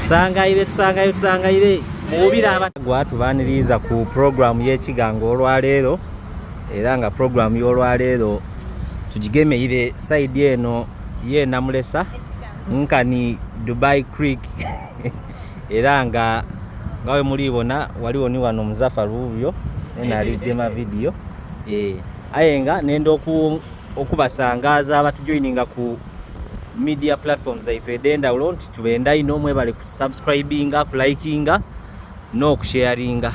Tusangaire, tusangaire, tusangaire. Muwubire abagwa tubaniriiza ku pulogulaamu y'ekigango olwaleero era nga pulogulaamu y'olwaleero tugigemeire sayidi eno y'e Namulesa nkani Dubai Creek era nga nga bwe muli bona ghaligho ni ghano Muzafaru wuuyo yena ali gema vidiyo aye nga nenda okubasangaaza abatujoininga ku media platforms dhaife edh'endhawulo nti tubenda inho mwebale ku subscribinga, ku likinga n'okusharinga.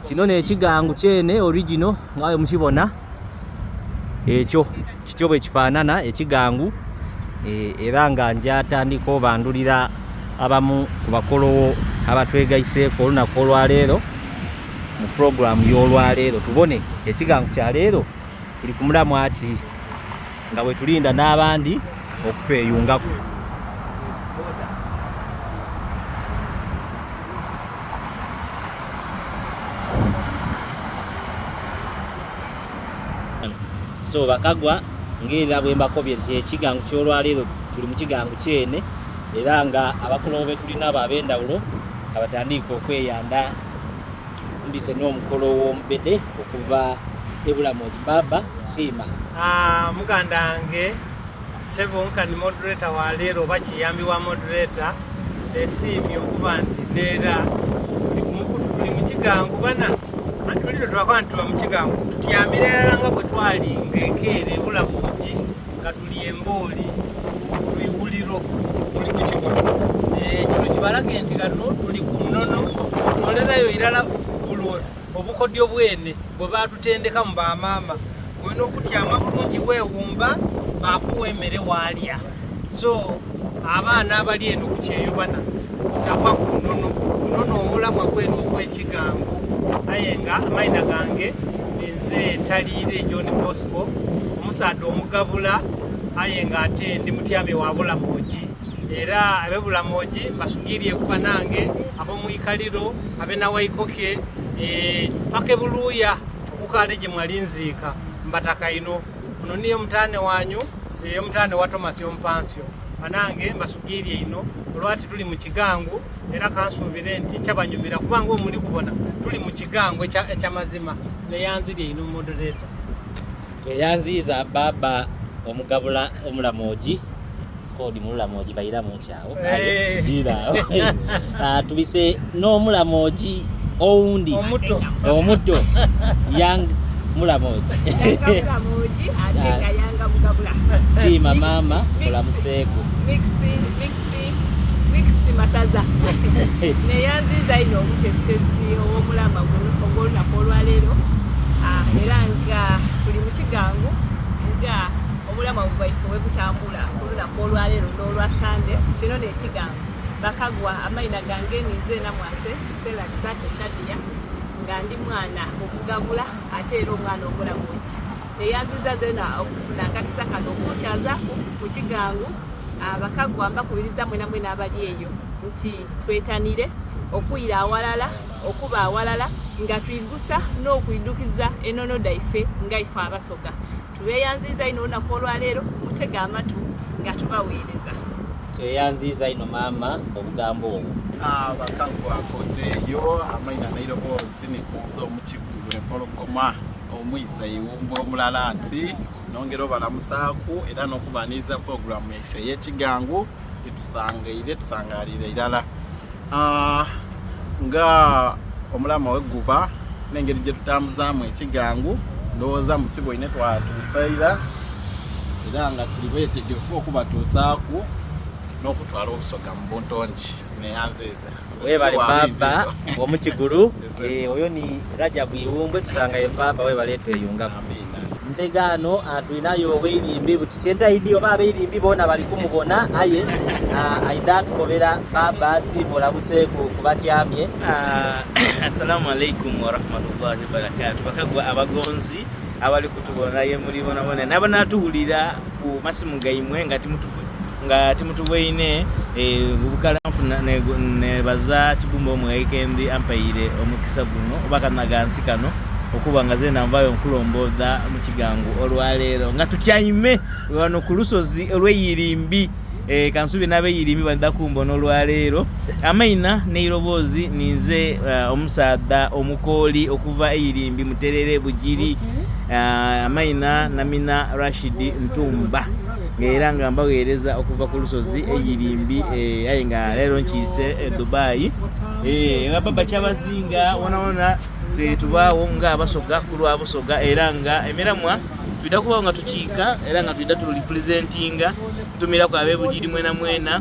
Kino n'ekigangu kyene original nga bwe mukibona ekyo kityo bwe kifanana ekigangu era nga nja tandika obandhulira abamu ku bakologho abatwegaiseku olunaku olwaleero mu pulogulaamu y'olwaleero tubone ekigangu kya leero tuli ku mulamwa ki nga bwetulinda n'abandi okutweyungaku. So bakagwa nga era bwe mbakobye nti ekigangu ky'olwaleero tuli mu kigangu kyene era nga abakulogho betuli nabo ab'endhawulo nga batandiike okweyanda mbise n'omukolo ow'omubede okuva e Bulamogi. Bbaabba siima. Muganda wange ssebo nkani moderator wa leero oba kiyambi wa moderator esiimye okuba nti neera tuli ku mukutu tuli mu kigangu bana anti buli lwe twakoba nti tuba mu kigangu tutyamira irala nga bwe twali nga ekeera ebulamogi nga tuli embooli ku lwiwuliro muli kukibona eh, kino kibalage nti ghano tuli ku nnono tutolerayo irala bulwo Obukodyo bwene bwe baatutendekamu ba maama, olina okutyama bulungi weewumba baakuwa emere waalya. So abaana abali eno ku kyeyo bana tutava ku nnono, guno n'omulamwa gwene ogw'ekigango. Aye nga amaina gange ninze Taliire John Bosco, omusaadha omugabula aye nga ate ndi mutyamye wa Bulamogi. Era ab'e Bulamogi mbasugiiryeku banange ab'omu ikaliro. Abe Nawaikoke paka e Buluuya okukaale gye mwali nziika mbataka inho. Ono niye omutaane wanyu, omutaane wa Tomasi Omupansio. Banange mbasugiirye inho olwati tuli mu kigangu era kansuubire nti kyabanyumira kuba nga omuli kubona tuli mu kigangu eky'amazima. Neyanzirye inho Moderator. Tweyanziiza Bbaabba Omugabula Omulamogi. Kodi mululamogi bairamu ki agho? Aye tujiire agho. Ah, tubise n'omulamogi owundi Omuto. omuto young mulamogi. Yanga mulamogi ate nga yanga mugabula. Siima maama olamuseeku. Mixed, mixed, mixed masaza. Neyanziiza inho omuteesiteesi ow'omulama guno ogw'olunaku olwaleero. Ah, era nga tuli mu kigango nga omulamwa gwaife bwegutambula ku lunaku olwaleero n'olwa Sande. Kino n'ekigango. Bakagwa amaina gange ninze Namwase Stella Kisaakye Shadia nga ndi mwana omugabula ate era omwana omulamugi. Neyanziza zeena okufuna akakisa kano okunkyazaaku ku kigango. Bakagwa mbakubiriza mwenamwena abali eyo nti twetanire okwira awalala, okuba awalala nga twigusa n'okwidhukiza enono dhaife nga ife Abasoga. Tubeeyanziiza inho olunaku olwaleero, mutege amatu nga tubaweereza. Tweyanziiza inho maama obugambo obwo. Bakagwa kodeeyo amaina n'eiroboozi ni kunze Omukigulu Empologoma omwisa eiwumbwe omulala nti nongera obalamusaaku era n'okubaniriza mu pulogulaamu yaife ey'ekigangu nti tusangaire tusangaliire irala. Nga omulama bwe guba n'engeri gye tutambuzaamu ekigangu ndowooza mukiboine twatuusa ira era nga tuli betegefu okubatuusaaku n'okutwala Obusoga mu buntonki. Neyanziiza. Webale Bbaabba omukigulu. Oyo ni Rajab Iwumbwe tusangaire Bbaabba webale tweyungaku. Mpegaano tulinayo ow'eirimbi buti kyentaidhi oba ab'eirimbi boona bali kumubona aye aidha atukobera Bbaabba asiime olamuseeku ku batyamye. Assalamu alaikum warahmatullahi wabarakatuh bakagwa abagonzi abali kutubona ye muli bonabona n'abanatuwulira ku masimu gaimwe nga timutufu nga timutubweine obukalanfu nebaza Kibumba Omughaikendi ampaire omukisa guno oba akanhagansi kano okuba nga zeena nvaayo nkulomboodha mu kigango olwaleero nga tutyaime ghano ku lusozi olw'eirimbi. Eh, kansubire n'abeyirimi baidha kumbona olwaleero. Amaina n'eiroboozi ninze eh, omusaadha omukooli okuva eirimbi Muterere Bugiri. Eh, amaina Namina Rashid Ntumba era nga mbagheereza okuva ku lusozi eirimbi eh, aye nga leero nkiise e Dubai. Eh, nga baba kyabazinga wonawona eh, tubaawo nga abasoga ku lwa Busoga era nga emiramwa twidha kubawo nga tukiika era nga twidha tulipulizentinga ntumiraku ab'e Bugiri mwena mwena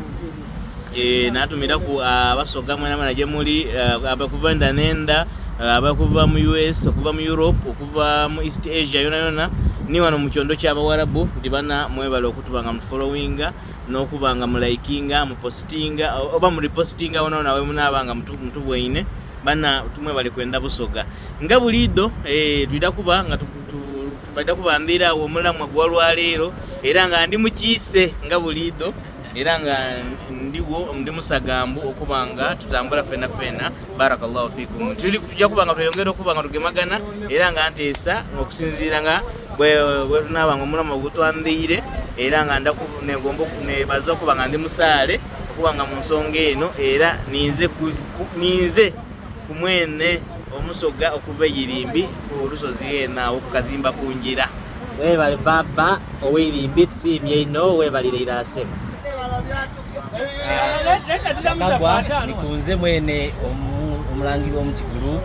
eh, natumiraku abasoga mwena mwena gye muli eh, abakuva enda n'enda eh, abakuva mu US okuva mu Europe okuva mu East Asia yona yona ni wano mu kyondo ky'Abawarabu nti bana mwebale okutuba nga mutufollowinga n'okuba nga mulikinga mupositinga oba murepositinga wona wona wemunaaba nga mutubweine bana mwebale kwenda Busoga nga buliidho eh, twidha kuba nga Baidha kubambira agho omulamwa gwa lwaleero, era nga ndi mukiise nga buliidho, era nga ndigho ndi musagambu okuba nga tutambula fenafena. Barakallahu fikum. Tuli tuja kuba nga tweyongera okuba nga tugemagana era nga nteesa okusinziira nga bwe tunaaba nga omulamwa gutwambaire, era nga negomba nebaza okuba nga ndi musaale okuba nga mu nsonga eno, era ninze ninze ku mwene omusoga okuva e Irimbi ku lusozi ghene agho ku kazimba ku ngira. Webale baba owe Irimbi tusiimye inho webalire irala sebo. Bakagwa nikunze mwene omulangira omukigulu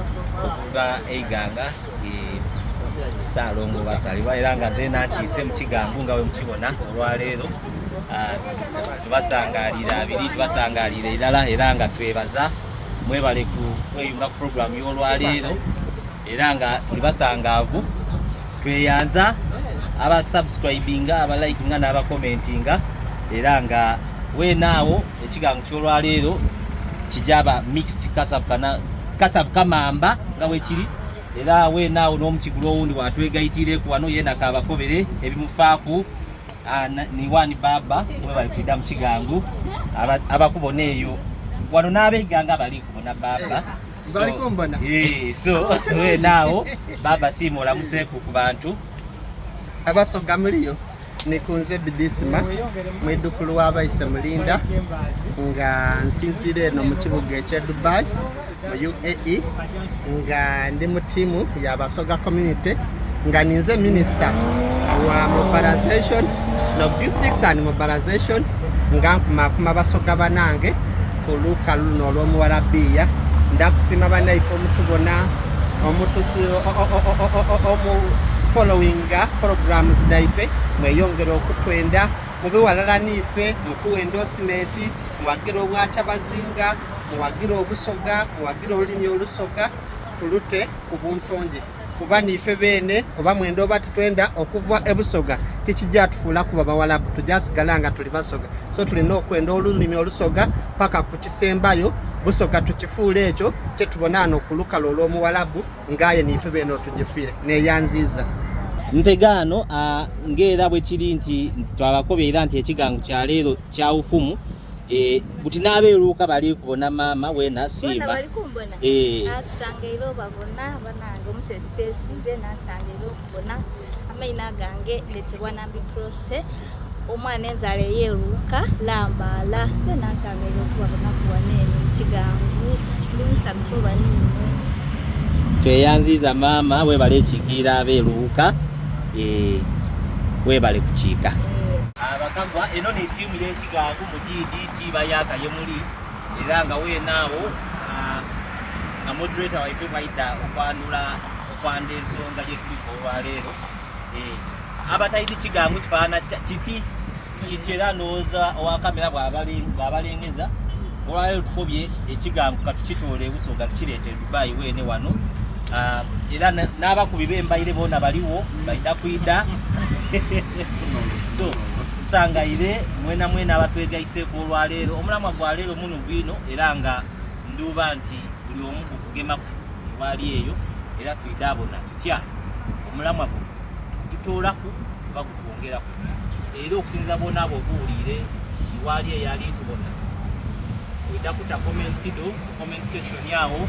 okuva e Iganga Ssalongo Basalirwa era nga nze nkiise mu kigangu nga bwemukibona olwaleero. Tubasangalira abiri tubasangalira irala era nga twebaza Mwebale kweyunga ku pulogulaamu y'olwaleero era nga tuli basangaavu. Tweyanza aba subscribinga, aba likinga n'aba commentinga era nga weena awo ekigango ky'olwaleero kijaba mixed kasavu kana kasavu kamamba nga wekiri era weena awo n'omukigulu owundi watwegaitireku wano yeena kabakobere ebimufaaku. Ah, ni wani baba webali kwida mu kigangu abakubona eyo wano n'abeiganga bali kubona baba bali kumbona eh, so wenaawo baba siima olamuseeku ku bantu abasoga muliyo nikunze bidisima mwidukulu w'abaise mulinda nga nsinziira eno mu kibuga ekye Dubai mu UAE nga ndi mu tiimu ya Basoga community nga ninze minisita wa mobilization logistics and mobilization nga nkumakuma Basoga banange ku lukalu luno olw'omuwarabiya ndakusiima banaife omutubona omutusi omu followinga programs dhaife mweyongera okutwenda mube walala niife mutuwa endorsement muwagira obwakyabazinga Muwagire Obusoga, muwagire olulimi Olusoga tulute ku buntonje kuba niife beene oba mwenda oba titwenda okuva e Busoga tikija tufuula kuba Bawalabu, tujasigala nga tuli Basoga. So tulina okwenda olulimi Olusoga paka ku kisembayo. Busoga tukifuule ekyo kyetubona ghano ku lukalu olw'Omuwalabu nga aye niife beene otugifiire. Neyanziiza. Mpegaano ng'era bwekiri nti twabakoba era nti ekigango kya leero kya ufumu Eh, buti n'abeeruuka bali kubona maama weena siima. Bona bali kumbona? Eh. Atusangaire obabona banange omutesitesi nze nansangaire okubona amaina gange ndetebwa Nambi Prose omwana enzala eyeruuka lambaala nze nansangaire okubabonaku wano eno mukigangu ndi musanhufu oba niimwe. Tweyanziiza maama webale ekiikirira abeeruuka eh, webale kukiika. Abakagwa eno ni tiimu y'ekigangu Mujidi tibayaka ye muli era nga weena awo ah, nga moderator waife bwaidha okwanula okwanda ensonga gye tuliko olwaleero eh, abataidhi kigangu kifaanana kiti kiti era ndowooza owa kamera bw'abalengeza olwaleero tukobye ekigangu katukitoole ebusoga tukireete e Dubai weene wano ah, era n'abakubi b'embaire boona baliwo baidha kwidha so Nsangaire mwena mwena abatwegaiseeku olwaleero. Omulamwa gwa leero munuvu inho era nga ndhuuba nti buli omu gukugemaku ewaali eyo era twidha bona tutya omulamwa guno gututoolaku oba gutwongeraku. Era okusinziira bw'onaaba oguwuliire iwaali eyo ali tubona, oidha kuta comments dho mu comment section agho,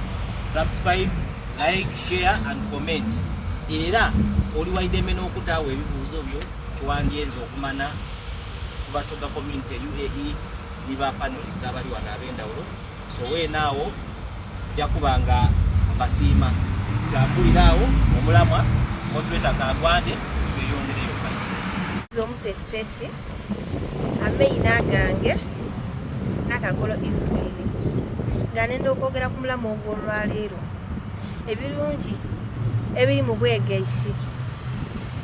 subscribe, like, share and comment. Era oli waidembe n'okutaagho ebibuuzo byo. Kiwandyenze okumana ku Basoga Community UAE ni ba panelists abali wano ab'endawulo. So weena awo nja kuba nga mbasiima. Tutambulire awo omulamwa moderator Kagwande tweyongereyo mu maiso. Omutesitesi amaina gange Nakagolo Evelyn nga nenda okwogera ku mulamu ogw'olwaleero ebirungi ebiri mu bwegaisi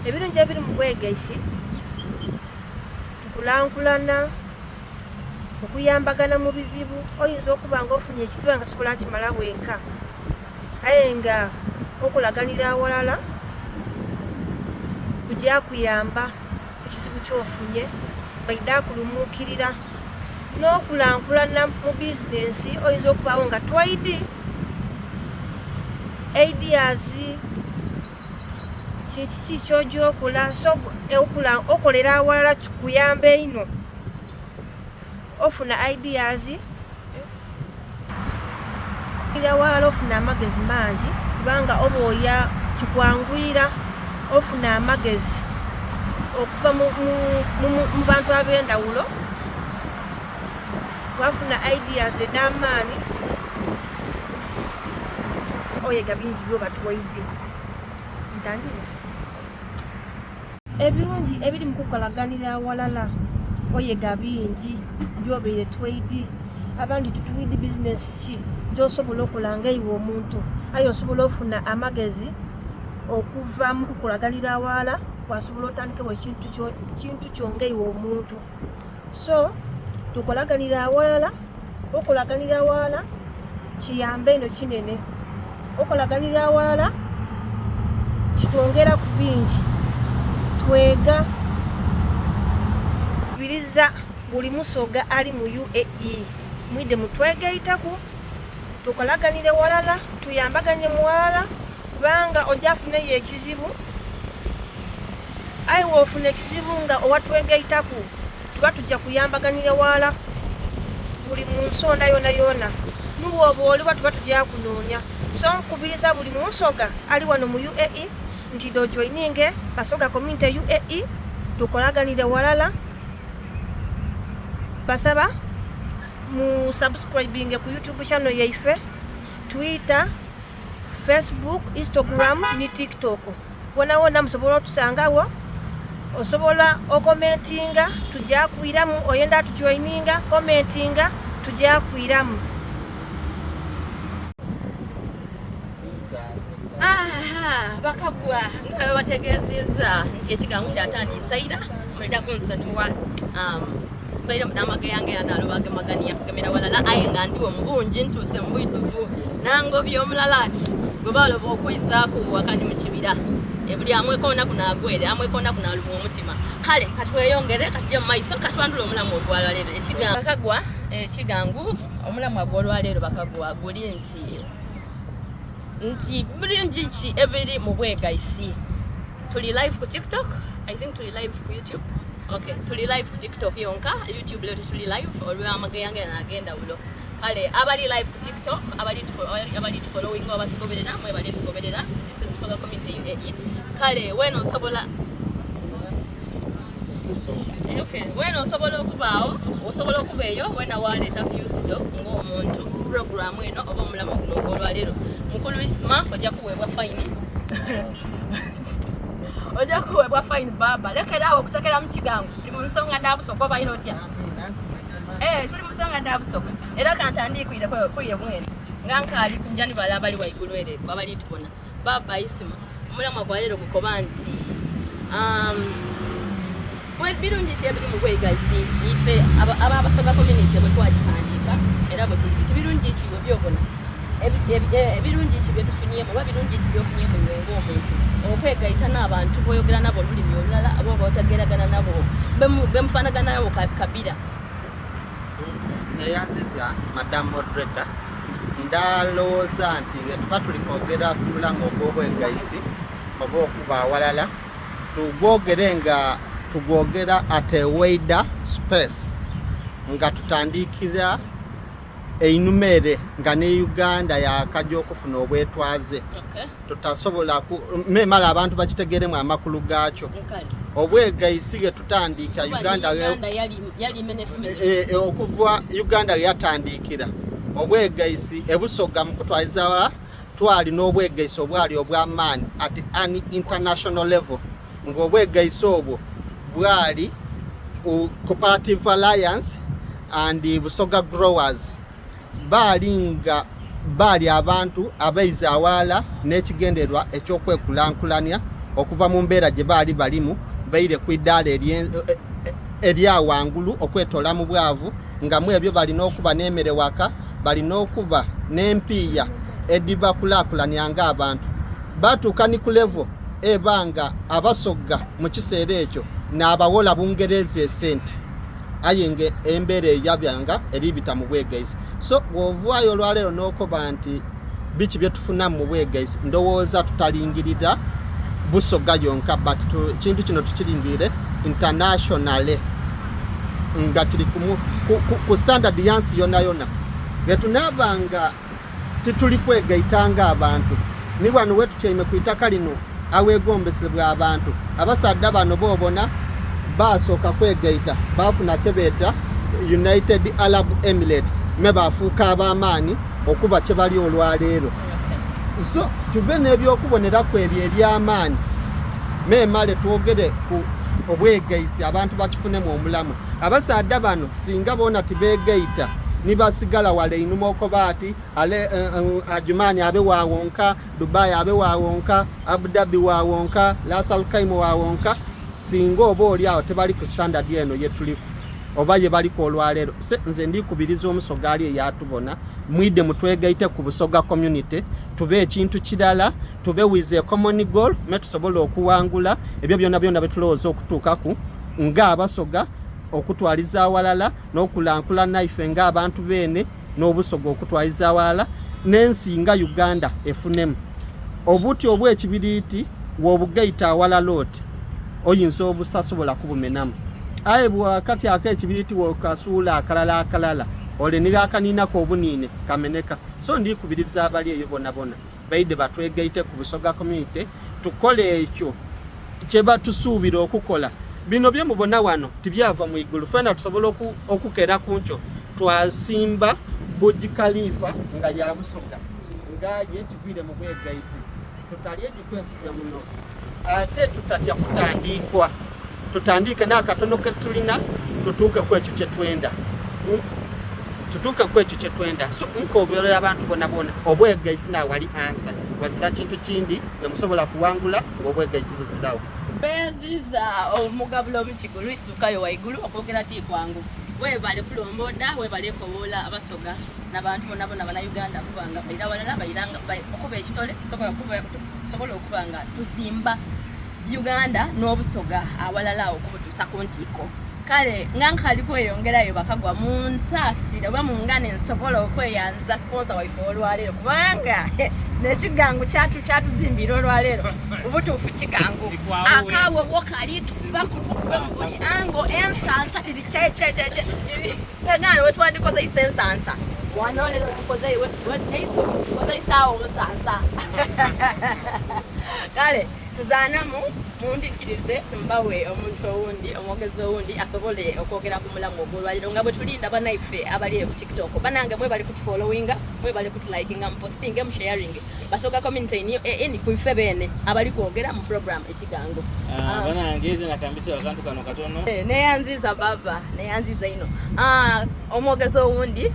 ebirungi ebiri mu bwegaisi tukulankulana okuyambagana mu bizibu oyinza okuba nga ofunye ekizibu nga sobola kimala wenka aye nga okulaganira awalala kujja kuyamba ku kizibu kyofunye baidha kulumukirira n'okulankulana mu bizinensi oyinza okubaawo nga twaidi ideas kiki kyoja okola so okolera awalala kikuyamba einho ofuna ideas awalala ofuna amagezi mangi kubanga oba oya kikwanguyira ofuna amagezi okuva mu bantu ab'endawulo wafuna ideas ed'amaani oyega bingi byoba twaidhi ntandire Ebirungi ebiri mu kukolaganira awalala oyega bingi byobaire twaidi. Abandi titwidi bizinensi ki gyosobola okola nga iwe omuntu aye osobola ofuna amagezi okuva mu kukolaganira awalala wasobola otandikewo ekintu kyo nga iwe omuntu. So tukolaganire awalala, okolaganira awalala kiyamba inho kinene. Okolaganira awalala kitwongera ku bingi twega. Nkubiriza buli musoga ali mu UAE mwidhe mutwegaitaku tukolaganire walala tuyambaganire mu walala kubanga oja funayo ekizibu Aye wofuna ekizibu nga owatwegaitaku tuba tuja kuyambaganira ghala buli mu nsonda yonayona ni woba oliwa tuba tuja kunoonia. So nkubiriza buli Musoga ali wano mu UAE nti idha ojoininge Basoga Community UAE tukolaganire ghalala. Mbasaba mu subscribinge ku YouTube channel yaife, Twitter, Facebook, Instagram ni TikTok. Wonawona musobola otusangagho. Osobola okomentinga tuja kwiramu, oyenda tujoininga komentinga tuja kwiramu. Aha, bakagwa nga babategeezezza nti ekigango kyatandiise ira mulina kunsonyiwa um, mbaire n'amagayange anaalo bagemagania kugemera walala aye nga ndiwo mu bungi ntuuse mu bwidhuvu nangobye omulala ati gwe baloba okwizaaku waka ndi mu kibira e, buli amwekoona kunaagwere amwekoona kunaalumwa omutima kale katweyongere katujje mu maiso katwandule omulamu ogwalwaleero ekigambo bakagwa ekigangu omulamwa gw'olwaleero bakagwa guli nti nti birungi ki ebiri mu bwegaisi tuli live ku tiktok i think tuli live ku youtube okay tuli live ku tiktok yonka youtube leo tuli live olw'amageyanga nagendawulo kale abali live ku tiktok abali abali following abatugoberera mwe bali tugoberera this is Busoga community UAE kale weno osobola eh, okay weno osobola okubaawo osobola okuba eyo wena waleeta views do ng'omuntu programu eno oba omulamu guno ogwolwaleero mukulu isma ojja kuweebwa fayini ojja kuweebwa fayini baaba lekera awo okusekera mu kigango tuli mu nsonga dha busoga oba ira otya eh, tuli mu nsonga dha busoga era kantandiikwire kuye mwene nga nkaali kujja ni bala abali waigulu ere abali tubona baaba isima omulamwa gwa leero gukoba nti um, birungi ki ebiri mu bwegaisi ife ababasoga community bwe twagitandika era bwe tuli tibirungi ki bwe byobona ebirungi ki byetufunyemu oba birungi ki byofunyemu iwe ng'omuntu okwegaita n'abantu boyogera nabo olulimi olulala oba oba otageragana nabo bemufaanagana nabo kabira Neyanziza madam moderator ndalowooza nti tuba tuli kwogera ku mulamu ogw'obwegaisi oba okuba awalala tugwogere nga tugwogera at a wider space nga tutandikira einhuma ere nga ne Uganda yakaja okufuna obwetwaze okay. Tutasobola memala abantu bakitegeremu amakulu gaakyo okay. Obwegaisi ghe tutandika Uganda okuva Uganda ghe yatandikira obwegaisi e Busoga mu kutwaliza twali n'obwegaisi obwali obw'amaani at an international level ng'obwegaisi obwo bwali Cooperative Alliance and Busoga Growers. Baali nga baali abantu abaize awalala n'ekigendererwa eky'okwekulankulania okuva mu mbeera gye baali balimu baire ku idaala erya wangulu okwetoola mu bwavu nga mu ebyo balina okuba n'emere waka, balina okuba n'empiiya edhibakulakulania ng'abantu. Baatuuka ni ku levo eba nga Abasoga mu kiseera ekyo n'abawola Bungereza esente. Aye nga embeera eyo yaba nga eri bita mu bwegaisi. So bw'ovaayo olwaleero n'okoba nti biki bye tufunamu mu bwegaisi, ndowooza tutalingirira Busoga yonka but ekintu kino tukiringirire internationally nga kiri ku standard yansi yonayona. Bwetunaaba nga tituli kwegaita nga abantu, ni wano wetutyaime ku itaka lino awegombesebwa abantu. Abasaadha bano b'obona baasooka kwegaita baafuna kye beeta United Arab Emirates me baafuuka ab'amaani okuba kye bali olwaleero. So tube n'ebyokuboneraku ebyo eby'amaani memale twogere ku obwegaisi abantu bakifunemu omulamu. Abasaadha bano singa boona tibeegaita ni basigala wala einhuma okoba ati ale Ajumani abe wa wonka, Dubai abe wa wonka, Abu Dhabi wa wonka, Ras Al Khaimah wa wonka, singa oba oli awo tebali ku standard eno ye tuliku oba ye baliku olwaleero. Se nze ndikubiriza Omusoga ali eyatubona, mwidhe mutwegaite ku Busoga community, tube ekintu kirala, tube with a common goal, me tusobole okuwangula ebyo byona byona byetulowooza okutuukaku nga Abasoga okutwaliza awalala n'okulankulana ife nga abantu beene n'Obusoga okutwaliza awalala n'ensi nga Uganda efunemu. Obuti obw'ekibiriiti bw'obugaita awalala oti oyinza obutasobola kubumenamu. Aye bwakati ak'ekibiriiti bw'okasuula akalala akalala ole ni ghakaniinaku obuniine kameneka. So ndikubiriza abali eyo bonabona baidhe batwegaite ku Busoga Community tukole ekyo kye batusuubira okukola. Bino bye mubona wano tibyava mu igulu. Fena tusobola okukera ku nkyo twasimba Burj Khalifa nga ya Busoga nga aye kiviire mu bwegaisi. Tutalye gikwesiga muno ate tutatya kutandiikwa. Tutandiike n'akatono ke tulina tutuuke ku ekyo kye twenda. Tutuuke ku ekyo kye twenda. So nkoberera abantu bonabona obwegaisi n'awali ansa. Wazira kintu kindi mwe musobola kuwangula ng'obwegaisi buzirawo. Beeziza omugabula omukigo lwisukayo waigulu okwogera ti kwangu. Webale kulomboda, webale kowoola Abasoga n'abantu bonabona Banauganda kuba nga baira walala bairanga okuba ekitole tusobola okuba nga tuzimba Uganda n'Obusoga awalala awo okubutuusa ku ntiiko. Kale nga nkali kweyongerayo bakagwa munsaasire oba mungane nsobola okweyanza sponsor waife olwaleero kubanga kino ekigangu kyatuzimbira olwaleero mubutuufu kigangu akawo wo kali tukubakubuuli ango ensansa tiri kyekyekyekye pegano wetwandikoze ise ensansa wano lero tukoze eiso tukoze isaawo nsansa kale tuzaanamu mundikirize mbawe omuntu owundi omwogezi owundi asobole okwogera ku mulamu ogwolwaliro nga bwe tulinda banaife abali eyo ku tiktok banange mwebali kutufollowinga mwebali kutulikinga mupostinge musharinge Basoga community in UAE ku ife beene abali kwogera mu program ekigango. Ah, banange nze nakambise akantu kano katono. Eh, neyanziza baba, neyanziza ino. Ah, omwogezi owundi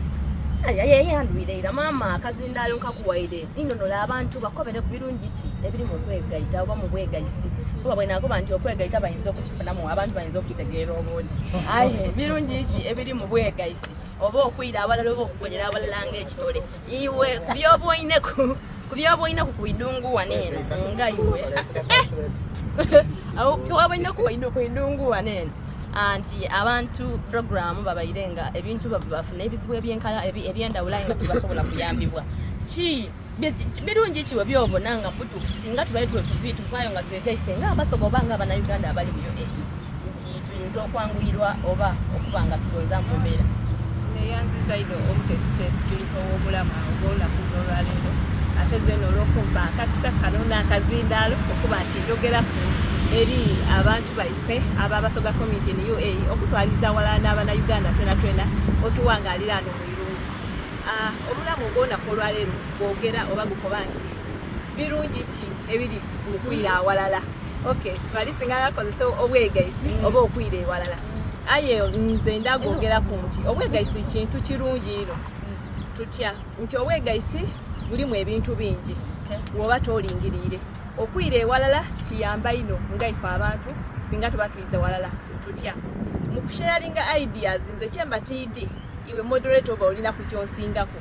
yeyandwire ira maama akazindaalo nkakuwaire inonola abantu bakobere ku birungi ki ebiri mu kwegaita oba mu bwegaisi kuba bwenakoba nti okwegaita bayinza okukifunamu abantu bayinza okukitegeera obundi aye birungi ki ebiri mu bwegaisi oba okwira abalala oba okukonyera abalala ng'ekitole Iwe kubyoboineku kubyoboineku kuidungu wano eno nga iwe awo byoboineku kuidungu wano eno anti abantu programu babaire nga ebintu bafuna ebizibu ebyenkala ebyendawula nga tibasobola kuyambibwa ki birungi ki webyobona nga butuufu singa tubaire tuvayo nga twegaise nga abasoga oba nga abanauganda abali mu UAE nti tuyinza okwanguyirwa oba okuba nga tugonza mu mbeera. Neyanziza inho omutesitesi ow'omulama ogw'olunaku luno olwaleero ate zeena olw'okumpa akakisa kano n'akazindaalo okuba nti ndhogeraku. eri abantu baife aba Basoga Community in UAE okutwaliza awalala n'abana Uganda twena twena otuwangalira ano mu irungu. Ah, omulamu ogw'olunaku olwaleero gwogera oba gukoba nti birungi ki ebiri mu kwira awalala. Okay, bali singa gakozesa obwegaisi oba okwira ewalala. Aye nze ndagwogeraku nti obwegaisi kintu kirungi inho. Tutya nti obwegaisi bulimu ebintu bingi woba tolingiriire. Okwira ewalala kiyamba inho nga ife abantu singa tuba twize walala. Tutya mu kusharinga ideas, nze kyemba tiidi iwe moderator oba olina ku kyonsingaku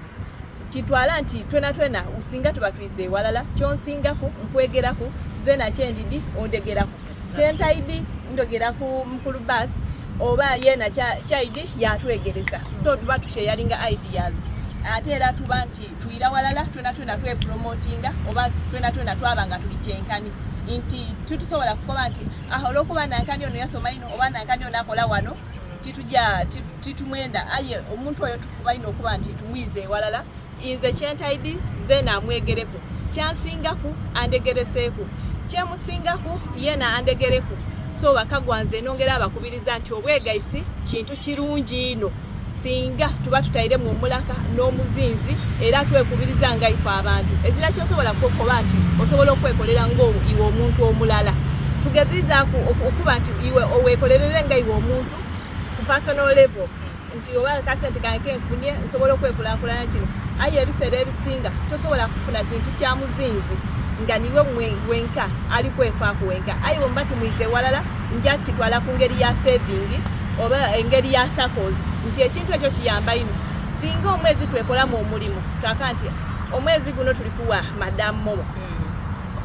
kitwala nti twena twena singa tuba twize ewalala kyonsingaku nkwegeraku zena kyendidi ondegeraku kyentaidi ndogera ku mukulu bus oba yena kyaidi yatwegeresa so tuba tusharinga ideas ate era tuba nti twira walala twena twena twepromotinga oba twena twena twaba nga tuli kyenkani nti titusobola kukoba nti ah olwokuba nankani ono yasoma ino oba nankani ono akola wano tituja titumwenda aye omuntu oyo tufuba ino okuba nti tumwize ewalala nze kyentaidi zena amwegereku kyansingaku andegereseeku kyemusingaku yena andegereku so bakagwa nze nongera abakubiriza nti obwegaisi kintu kirungi ino singa tuba tutairemu omulaka n'omuzinzi era twekubiriza nga ife abantu ezira kyosobola kukoba nti osobola okwekolera nga iwe omuntu omulala tugezizaaku okuba nti iwe owekolerere nga iwe omuntu ku personal level nti oba kasente kange kenfunye nsobola okwekulakulanya kino aye ebiseera ebisinga tosobola kufuna kintu kya muzinzi nga niwe wenka ali kwefaaku wenka aye bwemuba timwize ewalala nja kitwala ku ngeri ya saving oba engeri ya SACCOs nti ekintu ekyo kiyamba ino singa omwezi twekolamu omulimu twaka nti omwezi guno tuli kuwa madamu momo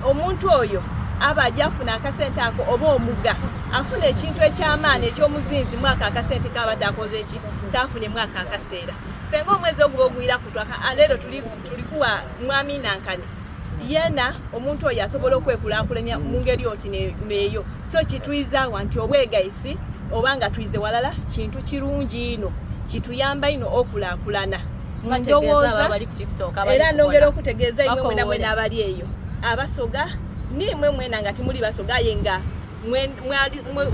omuntu oyo aba ajja afuna akasente ako oba omuga afuna ekintu eky'amaani eky'omuzinzi mwaka akasente kaba takoze ki tafune mwaka akaseera senga omwezi oguba ogwira kutwaka leero tulikuwa mwami nankani yena omuntu oyo asobola okwekulakulanya mu ngeri oti neeyo so kitwizaawa nti obwegaisi oba nga twize walala kintu kirungi ino kituyamba ino okulakulana ndowooza era nongera okutegeeza imwe mwena mwena abali eyo abasoga nimwe mwena nga timuli basoga aye nga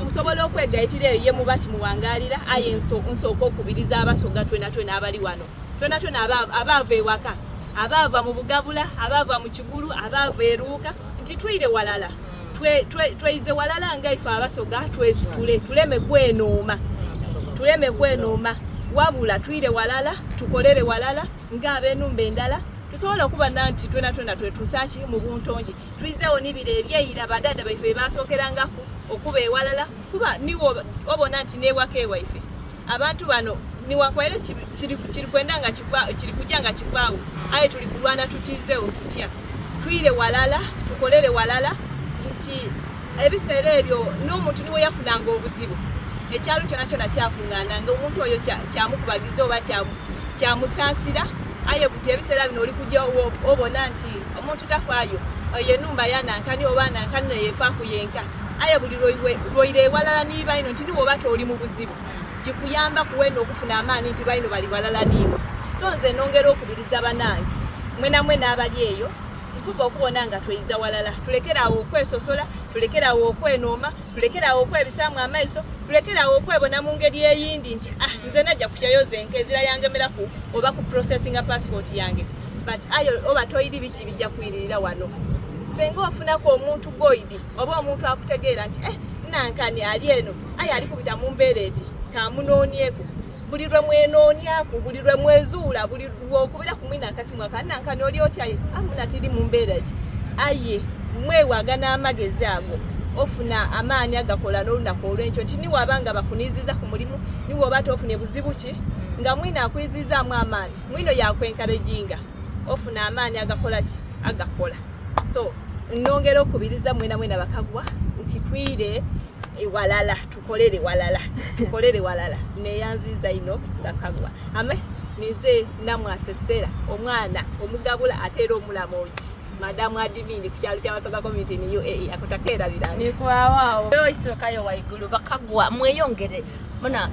musobola okwegayitira eyo ye muba timuwangalira aye nsooka okubiriza abasoga twena twena abali wano twena twena abaava ewaka abaava mu bugabula abaava mu kigulu abaava eruuka nti twire walala tweize walala nga ife abasoga twesitule tuleme kwenooma tuleme kwenooma wabula twire walala tukolere walala ng'abenumba endala tusobola okuba nanti twena twena twetuusaki mu buntongi twizeewo nibiro ebyeira badada baife bebasookerangaku okuba ewalala kuba niwo obona nti newaka ewaife abantu bano niwankwaire kiri kwenda nga kiri kujja nga kigwawo aye tuli kulwana tutizeewo tutya twire walala tukolere walala nti ebiseera ebyo n'omuntu niwe yafunanga obuzibu ekyalo kyona kyona kyakuŋŋaana nga omuntu oyo kyamukubagiza oba kyamusaasira aye buti ebiseera bino oli kujja obona nti omuntu tafaayo eyo enumba yanankani oba nankani neyefaaku yenka aye buli lwoire ewalala ni baino nti niwe oba tooli mu buzibu kikuyamba kuwena okufuna amaani nti baino bali walala niiwe so nze nongera okubiriza banange mwena mwena abali eyo tufuba okubona nga tweiza walala tulekerawo okwesosola tulekerawo okwenooma tulekerawo okwebisaamu amaiso tulekerawo okwebona mu ngeri eyindi nti ah nze najja kukyeyoza enkezira yangemeraku oba ku processinga passport yange but ayo oba toyidi biki bijja kwiririra wano senga ofunaku omuntu goidi oba omuntu akutegeera nti eh nankani ali eno aye ali kubita mu mbeera eti kamunoonyeku buli lwe mwenoonyaku buli lwe mwezuula buli lwokubira ku mwina akasimu aka nankani oli otya amuna tiri mu mbeera eti aye mwewaga n'amagezi ago ofuna amaanyi agakola n'olunaku olw'enkyo nti niwaba nga bakuniziza ku mulimu niwe oba tofunye buzibu ki nga mwina akwizizaamu amaanyi mwino yakwenkarejinga ofuna amaanyi agakola ki agakola so nongera okubiriza mwena mwena bakagwa nti twire ewalala tukolere walala tukolere walala neyanziza ino bakagwa ame nize namwase Stella omwana omugabula ate era omulamoji madamu adimini ku kyalo ky'abasoga community in UAE akutakeerabiranga nikwawawo oisokayo waigulu bakagwa mweyongere muna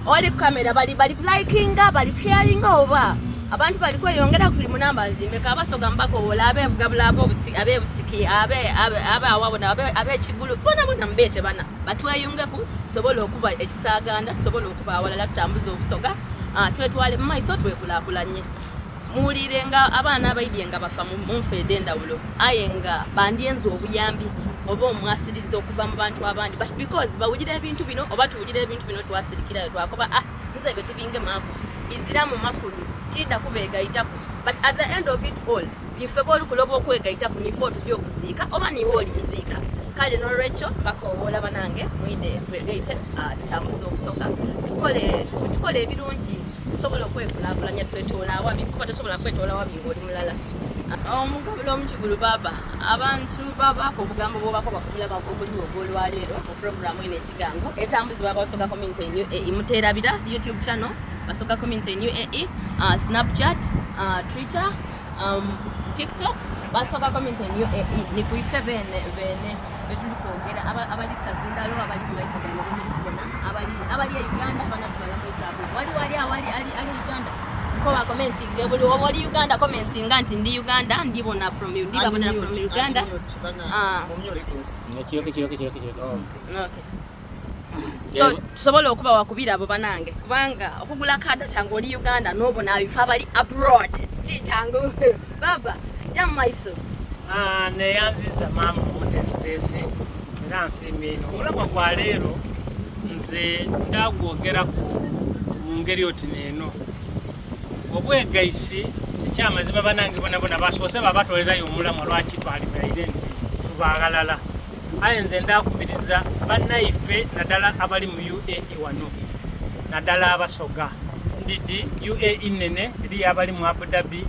wali kamera bali bali likinga bali sharinga oba Abantu bali kweyongera tuli mu numbers meka abasoga mbakowola abebugabula abebusiki abawabona abekigulu bona bona mubeete bana batweyungeku tusobole okuba ekisaganda tusobole okuba awalala tutambuze obusoga ah, twetwale mu maiso twekulakulanye muwulire nga abaana abaidye nga bafa mu nfa ed'endawulo aye nga bandyenza obuyambi oba omwasiriza okuva mu bantu abandi but because bawulira ebintu bino oba tuwulira ebintu bino twasirikirayo twakoba ah nze ebyo tibingemaku biziramu makulu kiida kubegaitaku but at the end of it all ife bolukuloba okwegaitaku nife otujja okuziika oba niwe olinziika kale nolwekyo bakowoola banange mwide twegaite ah, tutambuze obusoga tukole tukole ebirungi tusobola okwekulakulanya twetoola awabi kuba tosobola kwetoola wabi ngaoli mulala omugabula omukigulu baba abantu babaako obugambo bwobakoba kumulaba oguliwo ogwolwaleero mu puroguramu eno ekigango etambuzibwa abasoga community in uae muterabira youtube channel basoga community in uae uh, snapchat uh, twitter um, tiktok basoga community in uae nikuife bene bene betuli kwogera abali kazindalo abali mumaiso gano bemuli kubona abali e uganda banatubala mwisaku wali wali awali ali ali uganda nkoba commenting buli oba oli uganda commenting nti ndi uganda ndibona from you ndibabonera from uganda ah. so tusobola okuba wakubira abo banange kubanga okugula kadata ngaoli uganda nobona ife abali abroad ti kyangu baba ja mumaiso ah, neyanziza maama omutesitesi era nsiima ino omulamwa gwa leero nze ndagwogeraku mu ngeri oti neeno obwegaisi ekyamazima banange bonabona basoose babatolerayo omulamwa lwaki twalibaire nti tubaghalala Aye nze ndakubiriza banaife naddala abali mu UAE wano naddala abasoga ndidi UAE nene eriyo abali mu Abu Dhabi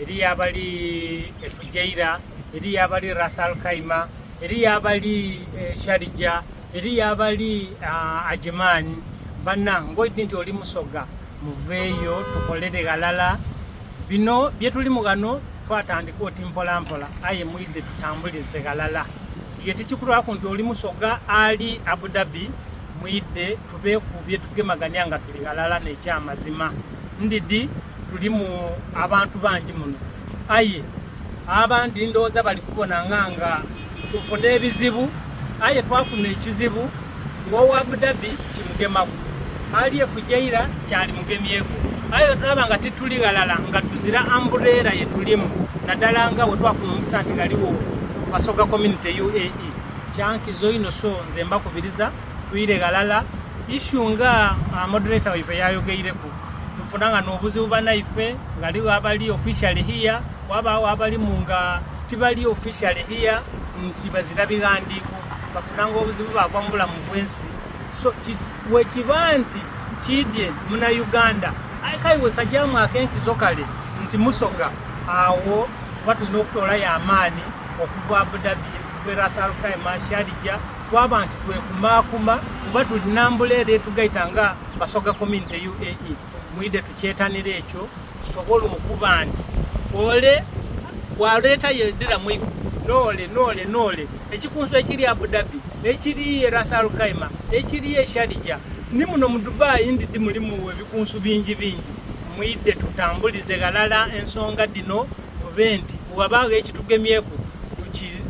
eriyo abali e Fujairah eriyo abali Ras Al Khaimah eriyo abali e Sharjah eriyo abali uh, Ajman bana ngoidi nti oli musoga muveeyo tukolere ghalala Bino bye tulimu ghano twatandika oti mpolampola aye mwidhe tutambulize ghalala. Ye tikikulwaku nti oli Musoga ali Abu Dhabi, mwidhe tubeeku bye tugemagania nga tuli ghalala n'ekyamazima. Ndidhi tulimu abantu bangi muno aye abandi ndowooza bali kubona nga nga tufuna ebizibu aye twafuna ekizibu ng'owa Abu Dhabi kimugemaku, ali e Fujairah kyalimugemyeku. Aye bwetunaaba nga tituli ghalala nga tuzira ambureera ye tulimu naddala nga bwetwafuna omukisa nti ghaligho Basoga Community UAE kyankizo inho so nze mbakubiriza twire ghalala. Issue nga moderator waife yayogeireku tufuna nga n'obuzibu banaife ghaligho abali officially here wabagho abalimu nga tibali officially here nti bazira bighandiiko bafunanga obuzibu bagwa mu bulamu bw'ensi so wekiba nti kiidye muna Uganda aye kale wekajamu akenkizo kale nti musoga awo tuba tulina okutoolayo amaani okuva Abu Dhabi okuva e Ras Al Khaimah Sharjah twaba nti twekumaakuma kuba tulina mbuleera etugaita nga Basoga Community UAE mwidhe tukyetanire ekyo tusobole okuba nti ole bwaleeta yedira mwiku noole noole noole ekikunsu ekiri Abu Dhabi ekiri e Ras Al Khaimah ekiri e Sharjah ni muno mu Dubai ndidhi mulimu ebikunsu bingi bingi mwidhe tutambulize ghalala ensonga dhino tube nti bwewabaagho ekitugemyeku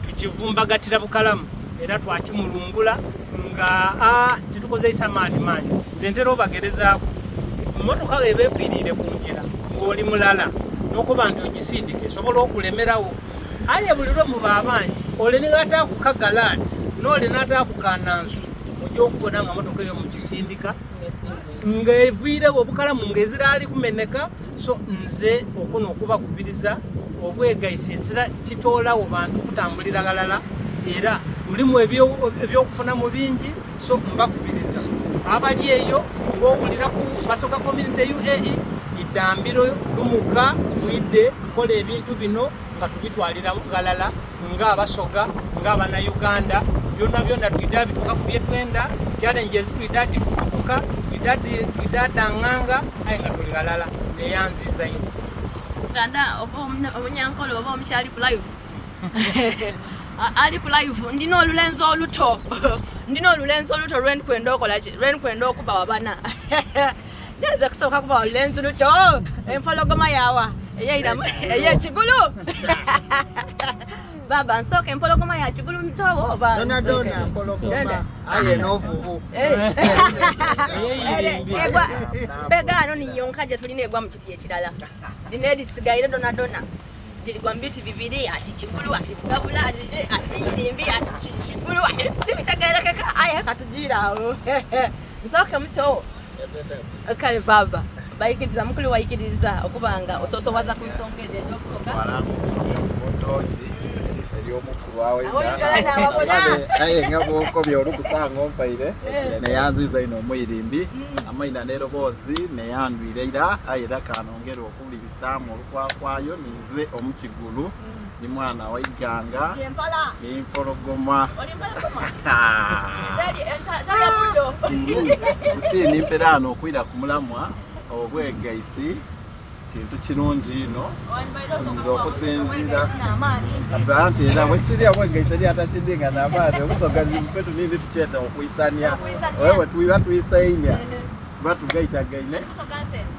tukivumbagatira bukalamu era twakimulungula nga a titukozeisa maani mangi nze ntera obagerezaaku mmotoka eba efiiriire ku ngira ng'oli mulala n'okuba nti ogisindika esobola okulemerawo aye buli lwe muba abangi ole ni ghataaku kagalaati n'ole n'ataaku kanansu ojja okubona nga motoka eyo mugisindika ng'eviirewo obukalamu ng'ezira ali kumeneka so nze okuno okubakubiriza obwegaisi ezira kitoolawo bantu kutambulira ghalala era mulimu ebyokufunamu bingi so mbakubiriza abali eyo ng'owulira ku Basoga Community UAE idambiro lumuka mwidde tukola ebintu bino nga tubitwalira ghalala nga abasoga nga abana Uganda byona byona twida bituka ku byetwenda challenges twida difukutuka twida twida danganga aye nga tuli ghalala neyanziza inho Uganda oba omunyankole oba omukyali ku live ali ku live ndina olulenzi oluto ndina olulenzi oluto lwenkwenda okola lwenkwenda okuba wabana nze kusooka kuba olulenzi luto. Empologoma yawa eyeiramu eyekigulu. Baba nsooka empologoma ya kigulu ntobo oba Dona dona mpologoma aye n'ovubu. Eh. Egwa begaano niyonka gye tulina egwa mu kiti ekirala. Lino erisigaire donadona lirigwa mu biti bibiri ati kigulu ati bugabula ati irimbi ati kigulu sibitegerekeka aye katugiire awo nsooke muto kale baba bayikiriza mukulu wayikiriza okuba nga ososowaza ku nsonga ezo ez'obusoga aye nga bwokobye olukusanga ompaire eh. neyanziza ino omwirimbi mm. amaina neroboozi neyandwire ira aye era kanongere okuwulirisaamu olukwakwayo ninze omukigulu mm. Ndi mwana wa Iganga, ni mpologoma. Nti nimperaano okwira ku mulamwa obwegaisi kintu kirungi ino nze okusinziira anti era bwekiri obwegaisi eri atakidi nga namaani obusoga ffe tunini tukyeta okwisania wewe tuiba twisainya tuba tugaitagaine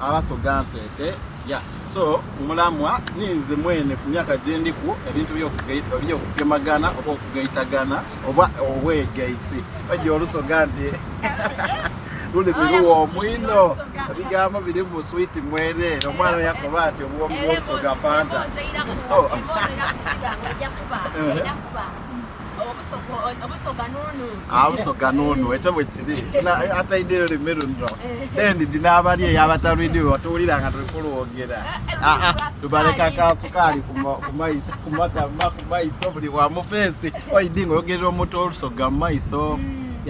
abasoga nsete ya so mulamwa ninze mwene ku myaka gyendiku ebintu byokugemagana oba okugaitagana oba obwegaisi bajja olusoga nti lulimi luwoomu ino ebigambo biri mu switi mwereere omwana yakoba ati obuwoomu bwolusoga fanta so Obusoga nunu ekyo bwe kiri ataidde lulimi luno eh. tendidi n'abali eyo abatalwidi batuwulira nga tuli kulwogera eh, eh, ah, ah, tubaleka ka sukaali kumatama ku maiso buli wa mufensi oidi nga oyogerera omuntu olusoga mu maiso hmm.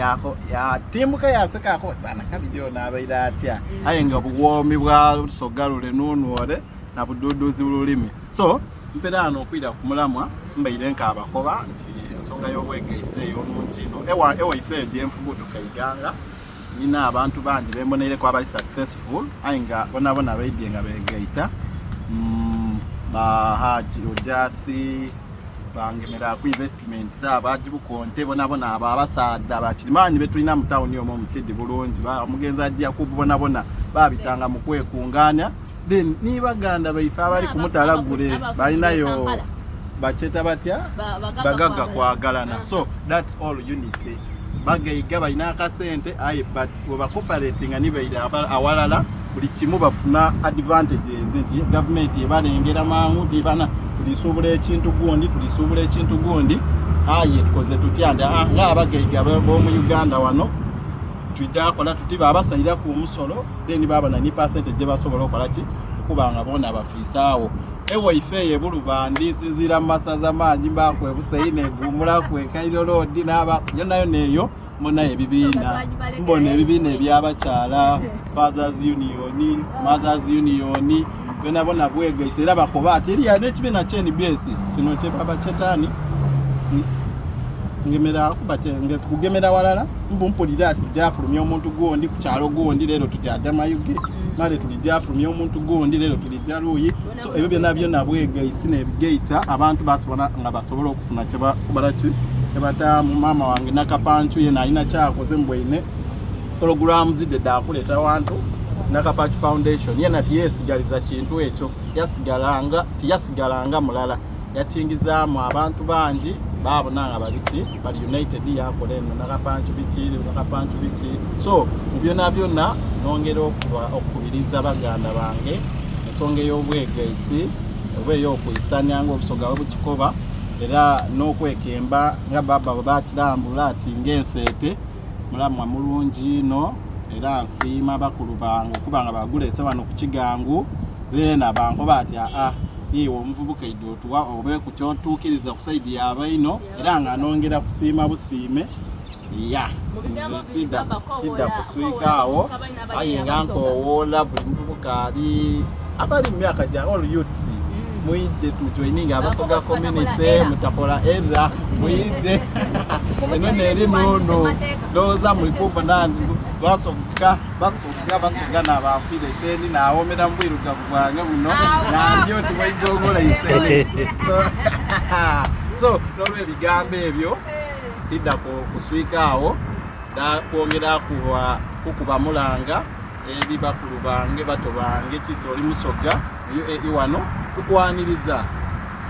yatimbuka yasekako bana kabiri ono abaire atya hmm. aye nga buwoomi bwa lusoga lule nunwole na buduuduuzi bululimi so Mperaano okwira ku mulamwa, mbaire nkaabakoba nti ensonga y'obwegaisi ey'omungi ino ewa ewaife eyo gye nfubutuka eighanga nina abantu bangi bemboneireku abali successful aye nga bonabona baidye nga begaita mm, ba Haji Ojasi bangemeraku investments abo Haji Bukonte bonabona abo abasaadha bakirimaanyi betulina mu tawuni omwo mu Kidi bulungi omugenzi Haji Yakubu bonabona babitanga mu kwekunganya then ni baganda baife abali kumutala gule balinayo bakyeta batya bagaga kwagalana so that's all unity bagaiga balina akasente aye but webacooperatinga nibaire awalala buli kimu bafuna advantages nti gavumenti ebalengera mangu nti bana tulisuubula ekintu gundi tulisuubula ekintu gundi aye tukoze tutya nti ah, nga abagaiga b'omu uganda wano twidha kola tuti babasaliraku omusolo then babona ni percentage gyebasobola okola ki okuba nga bona bafiisaawo ewaife eyo ebulubandi nsinziira mu masaza mangi mbaku ebuseyi negumulaku ekairo road naba yonayo neeyo mbonayo ebibiina mbona ebibiina ebyabakyala fathers union mothers union byonabona bwegaise era bakoba ati eriya n'ekibiina kyenbs kino kyebaba kyetani ngemera kuba kugemera walala mbu mpulira tujafulumya omuntu gundi ku kyalo gundi leero tujaja mayuge mm. male tulijafulumya omuntu gundi leero tulija luuyi so ebyo byona byona bwegaisi nebigaita abantu basobola nga basobola okufuna kyebakolaki kyebataamu maama wange nakapancu yena alina kyakoze mbweine programu zidde dakuleeta wantu nakapancu foundation yena tiyesigaliza kintu ekyo yasigalanga tiyasigalanga mulala yatingizaamu abantu bangi baabona nga babiki bali united yakola eno nakapancu biki nakapancu biki so mu byona byona nongera okukubiriza baganda bange ensonga ey'obwegaisi oba ey'okwisania nga obusoga bwe bukikoba era n'okwekemba nga baba bwe bakirambula ati ng'enseete mulamwa mulungi ino era nsiima bakulu bange okuba nga baguleese wano ku kigangu zeena bankoba ati aa iwe omuvubuka idde otuwa obe ku kyotuukiriza ku saidi yabaino era nga nongera kusiima busiime ya tidda kuswika awo aye nga nkowoola buli muvubuka ali abali mu myaka gya all youths mm. muyidde tujoininga abasoga community mutakola era muyidde eno neri nono ndowooza mulikubona basoga basoga basoga nabanfiire kyendi nawomera mu bwirugavu bwange buno nandi oti bwaigongola isene so nolwebigambo ebyo tidda kuswika awo kwongera kukuba mulanga. Eri bakulu bange, bato bange, kiisi oli Musoga mu UAE wano, tukwaniriza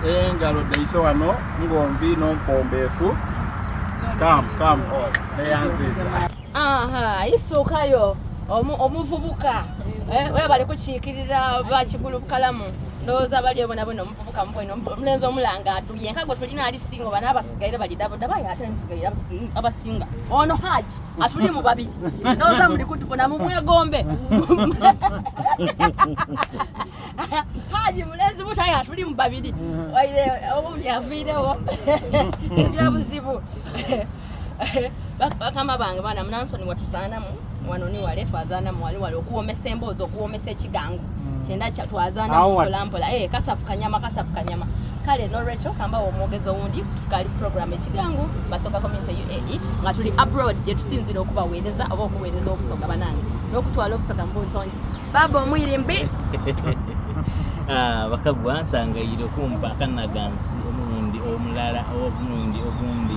engalo dhaife wano ng'onvi n'ompombeefu. Come, come all. Neyanziza. Aha, isuukayo omuvubuka eh, webale kukiikirira bakigulu bukalamu ndowooza bali obonabona omuvubuka mubwene omulenzi omulanga aduye nka gwe tulina ali singo bana abasigaire bali daboda baye ate musigaire abasinga ono haji atuli mu babiri ndowooza muli kutubona mumwegombe haji mulenzi muto aye atuli mu babiri waire obundi aviirewo kizira buzibu bakama bange baana munansoni watuzaanamu wano ni wale twazaanamu wali wale okuwomesa emboozi okuwomesa ekigango kyenda twazaanamu mpola mpola eh, kasafu kanyama kasafu kanyama kale nolwekyo kambawo omwogezi owundi tukali program ekigango Basoga community UAE nga tuli abroad gye tusinzira okubaweereza oba okuweereza obusoga banange n'okutwala obusoga mu buntongi baaba omwirimbi Ah, bakagwa nsangaire okumpa akanagansi omulundi omulala oba omulundi ogundi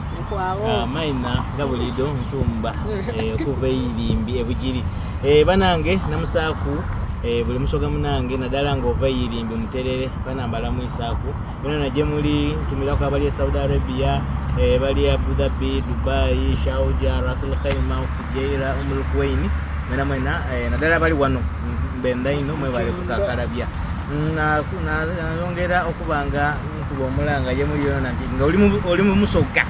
ah, maina nga bulido ntumba eh, okuva eirimbi ebugiri eh, banange namusaaku eh, buli musoga munange naddala nga ova eirimbi muterere banambala mwisaaku yonayona gyemuli ntumirako abali e Saudi Arabia eh, bali Abu Dhabi, Dubai, Sharjah, Ras Al Khaimah, Fujairah, Umm Al Quwain mwena mwena eh, naddala abali wano mbenda ino mwebale kukakalabya nayongera okuba nga nkuba omulanga gyemuli yona nti nga oli mu musoga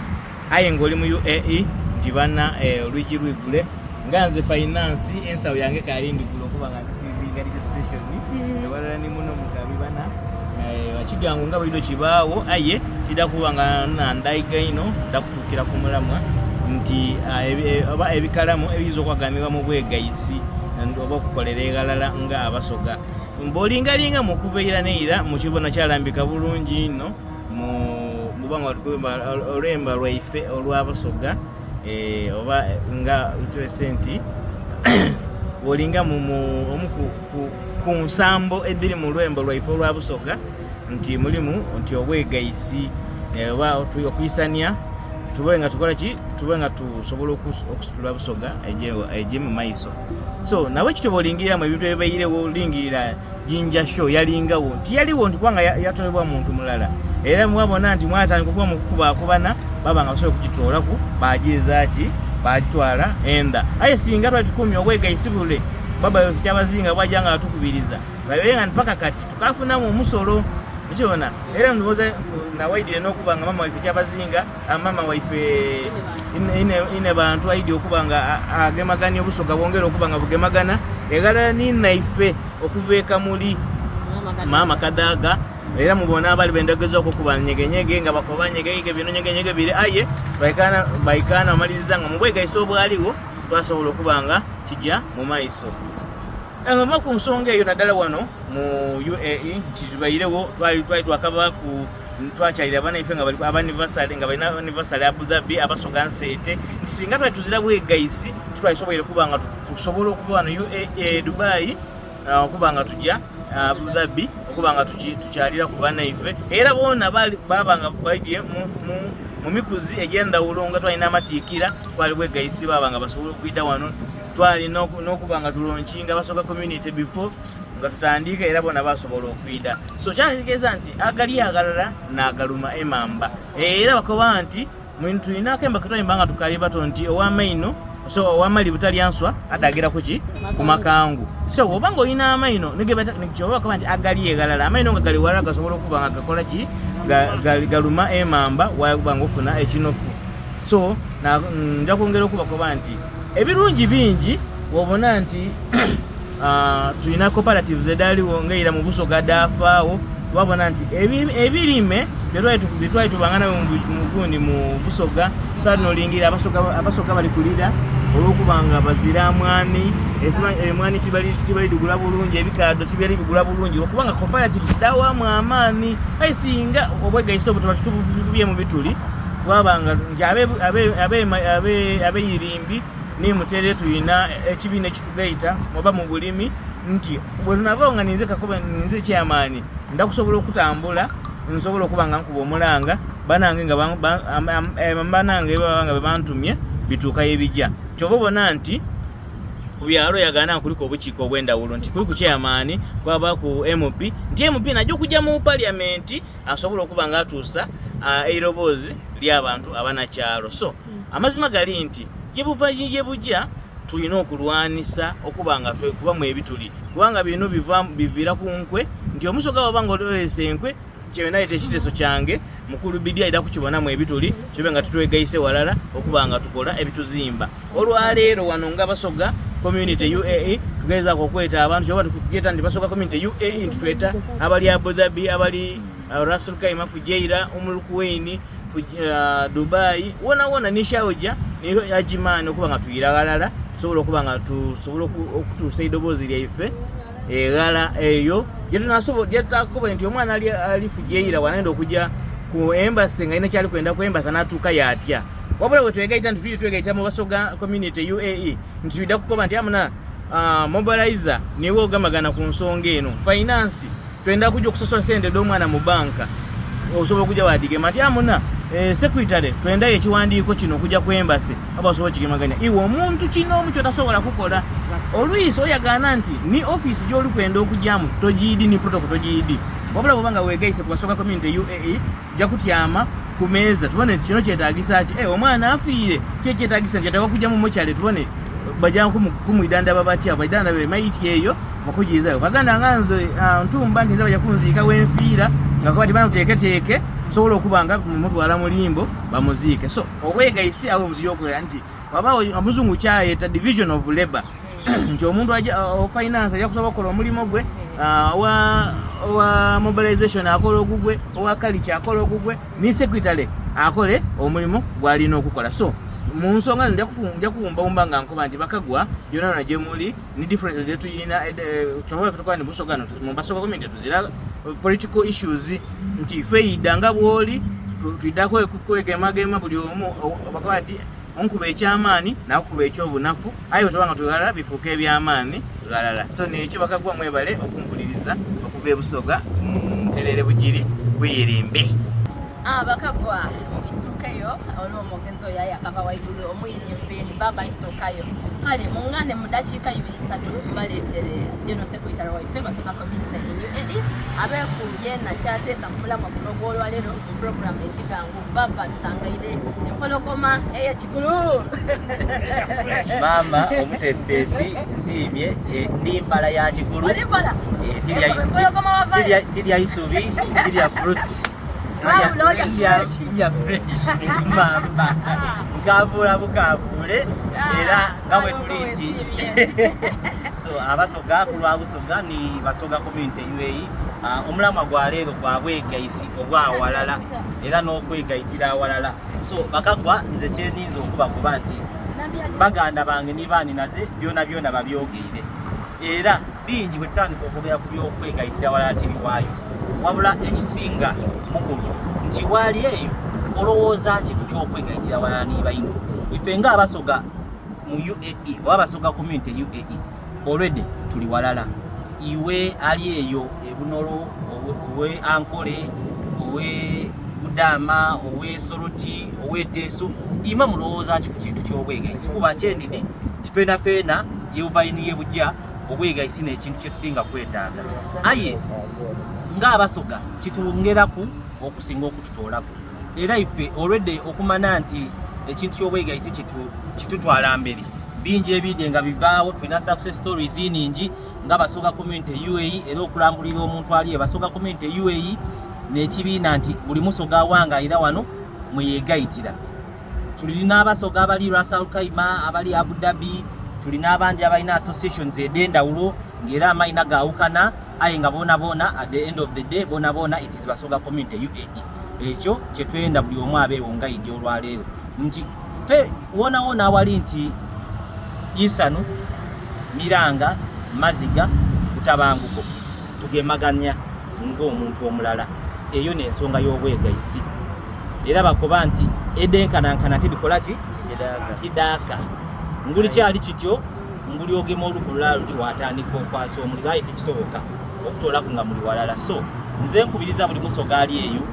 aye nga oli mu UAE nti bana eh, olwigi lwigule nga nze finance ensawo yange kali ndigula okuba nga ndisivinga registration mm. ewalala ni muno mugabi bana eh, ekigango nga bulido kibaawo aye kida kuba nga nandaiga ino ndakutuukira ku mulamwa nti ah, eh, oba ebikalamu ebiyinza okwaganibwa mu bwegaisi oba okukolera eghalala nga abasoga mbolingalinga mu kuva eira neira mu kibona kyalambika bulungi inho mu bubanga olwemba lwaife olwabasoga eh, oba nga twese nti bwolinga omu ku nsambo edhiri mu lwembo lwaife olwa busoga nti mulimu nti obwegaisi eh, oba okwisania tube nga tukola ki tube nga tusobola okusitula busoga egye mu maiso so nawe kityo bwolingiriramu ebintu ebibairewo olingirira Jinja show yalingawo tiyaliwo nti kubanga yatolebwa muntu mulala era mwabona nti mwatandika okuba mukukubakubana baba nga basobola okugitoolaku bagiza ki bagitwala enda aye singa twali tukumye obwegaisi bule baba kyabazinga bwaja nga atukubiriza babe nga mpaka kati tukafunamu omusolo mukibona era ndowooza nawaidire n'okuba nga mama waife kyabazinga mama waife ine bantu aidi okuba nga agemagania obusoga bwongera okuba nga bugemagana eghalala ninaife okuva ekamuli maama kadaga era mubona abali bendageza okukuba nyegenyege nga bakoba nyegenyege bino nyegenyege biri aye baikana baikana bamaliriza nga mubwegaisa obwaliwo twasobola okuba nga kijja mu maiso nga ku nsonga eyo naddala wano mu UAE nti tubairewo twali twali twakaba ku twakyalira abanaife nga bali abanivasale nga balina anniversary Abu Dhabi abasoga nseete nti singa twali tuzira bwegaisi tutwalisoboire kuba nga tusobola okuva wano UAE Dubai uh, okuba nga tujja uh, Abu Dhabi okuba nga tukyalira ku banaife era boona baba nga baidye mu mikuzi egy'endawulo nga twalina amatiikira twali bwegaisi baba nga basobola okwida wano twali n'okuba nga tulonkinga basoga community before nga tutandiika era bona basobola okwida so kyategeeza nti agali agalala n'agaluma emamba era bakoba nti tulina akemba ketwayimba nga tukali bato nti owamaino so owamali butalya nswa adagira kuki ku makangu so oba nga olina amaino kyoba bakoba nti agali egalala amaino nga gali walala gasobola okuba nga gakola ki galuma emamba waba nga ofuna ekinofu so nja kwongera okubakoba nti ebirungi bingi wobona nti ah, tulina cooperatives edaliwo ngaira mu busoga dafaawo wabona nti ebirime byetwali tubanga nabyo mugundi mu busoga saa nolingira abasoga bali kulira olwokuba nga bazira mwani emwani tibali bigula bulungi ebikado tibali bigula bulungi okubanga cooperatives dawamu amaani aye singa obwegaisa obwo tuba tutubye mu bituli twabanga nti abeirimbi nimutere tulina ekibiina ekitugaita oba mu bulimi nti bwetunavawo nga ninze kakoba ninze chairman ndakusobola okutambula nsobola okuba nga nkuba omulanga banange nga eh, banange baba nga bebantumye bituukayo ebijja kyova obona nti Ku byalo yagaana nga kuliku obukiiko obw'endhawulo nti kuliku chairman, kwabaku MP, nti MP naja okuja mu parliament asobole okuba nga atuusa eiroboozi ly'abantu abanakyalo. So amazima gali nti gyebuva yebuja tulina okulwanisa okuba nga twekubamu ebituli kubanga bino biva biviira ku nkwe nti omusoga waba nga olese enkwe kyenayita ekiteeso kyange mukulu bidi aida kukibonamu ebituli kibe nga tutwegaise walala okuba nga tukola ebituzimba olwaleero wano nga basoga community UAE tugezaako okweta abantu kyoba tugeta nti basoga community UAE nti tweta abali Abu Dhabi abali uh, Ras Al Khaimah Fujairah Umm Quwain uh, Dubai wona wona ni Sharjah ni Ajman okuba nga tuyira ghalala tusobola okuba nga tusobola okutuusa eidoboozi lyaife eghala eyo gyetutakuba nti omwana ali, ali Fujairah wanenda okuja ku embassy nga alina kyali kwenda ku embassy anatuuka yatya wabula bwe twegaita nti tuli twegaita mu Basoga community UAE nti twida kukoba nti amuna uh, mobilizer niwe ogamagana ku nsonga eno finance twenda kuja okusosola sente dh'omwana mu banka osobola okuja wadigema nti amuna eh, secretary twendayo ekiwandiiko kino okuja ku embassy aba osobola okigemaganya iwe omuntu kino omu kyotasobola kukola olwisi oyagaana nti ni office gy'oli kwenda okujamu togiidi ni protocol togiidi wabula bwoba nga wegaise ku Basoga community UAE tujja kutyama ku meeza tubone nti kino kyetagisa ki eh, omwana afiire ki ekyetagisa nti ataka kujja mu mokyale tubone bajja kumwidandaba batya baidandaba emaiti eyo bakujizayo baganda nga nze ah, ntumba nti nze bajja kunziika wenfiira nga kuba tibana tuteeketeeke tusobola okuba nga mutwala mulimbo bamuziike so obwegaisi awo mutuyokulera nti waba omuzungu kyayeta division of labor nti omuntu ofinance ajja kusobola okukola omulimu gwe ah, owa mobilization akola ogugwe owa culture akola ogugwe ni secretary akole omulimu gwalina okukola so mu nsonga nja kuwumbawumba nga nkoba nti bakagwa yona yona gye muli ni differences zetuyina eh, eh, kyoba tukola ni busoga mu basoga community tuzira political issues nti feida nga bwoli twidda kwegemagema buli omu bakoba nti onkuba ekyamaani nakukuba ekyobunafu aye bwetuba nga tughalala bifuuka ebyamaani ghalala so nekyo bakagwa mwebale okumpuliriza okuva ebusoga nterere bugiri bweyerimbe abakagwa ah, mwisuukeyo olw'omwogezi oyo aye akava waigulu omwirimbe baba isuukayo kale muŋŋane mu dakiika ibiri isatu mbaleetere general secretary waife basoga community in UAE abeeku yena kyateesa ku mulamwa guno ogw'olwaleero mu program ekigango Baba tusangaire empologoma ey'ekigulu. Maama omutesitesi nsiimye eh, ndi mpala ya kigulu. Oli mpala? Eh, tirya isubi, tirya fruits. Tirya fresh. Mamba nkavuula bukavuule era nga bwe tuli nti so abasoga ku lwa Busoga ni Basoga community UAE ah, omulamwa gwa leero gwa bwegaisi obwawalala era n'okwegayitira awalala so bakagwa nze kyeninza okubakuba nti baganda bange nibaani naze byona byona babyogeire era bingi bwe tutandika okwogera ku byokwegayitira awalala tibiwaayo wabula ekisinga mukulu nti waali eyo olowooza ki ku kyokwegayitira awalala nibaino ife nga abasoga mu uae oba abasoga community uae already tuli walala iwe ali eyo ebunolo owe ankole owe budaama owe soroti owe teeso ima mulowooza ki ku kintu ky'obwegaisi kuba kyendidi kifeenafeena yebuvaini yebujja obwegaisi n'ekintu kyetusinga kwetaaga aye ng'abasoga kitwongeraku okusinga okututoolaku era ife already okumana nti ekintu ky'obwegaisi kitutwala mberi bingi ebindi nga bibaawo tulina success stories ningi nga Basoga community UAE era okulambulira omuntu ali Basoga community UAE n'ekibiina nti buli musoga awangaalira wano mweyegayitira tulina abasoga abali Ras Al Khaimah abali Abu Dhabi tulina abandi abalina associations ed'endawulo ng'era amayina gaawukana aye nga boona boona at the end of the day boona boona it is Basoga community UAE ekyo kyetwenda buli omu abeewo nga idi olwaleero nti fe wona wona awali nti isanu miranga maziga butabanguko tugemaganya ng'omuntu omulala eyo n'ensonga y'obwegaisi era bakoba nti edenkanankana tidikola ki tidaaka nguli kyali kityo nguli ogema olukulula luti watandika okwasa omuliro aye tekisoboka okutoolaku nga muli walala so nze nkubiriza buli musoga ali eyo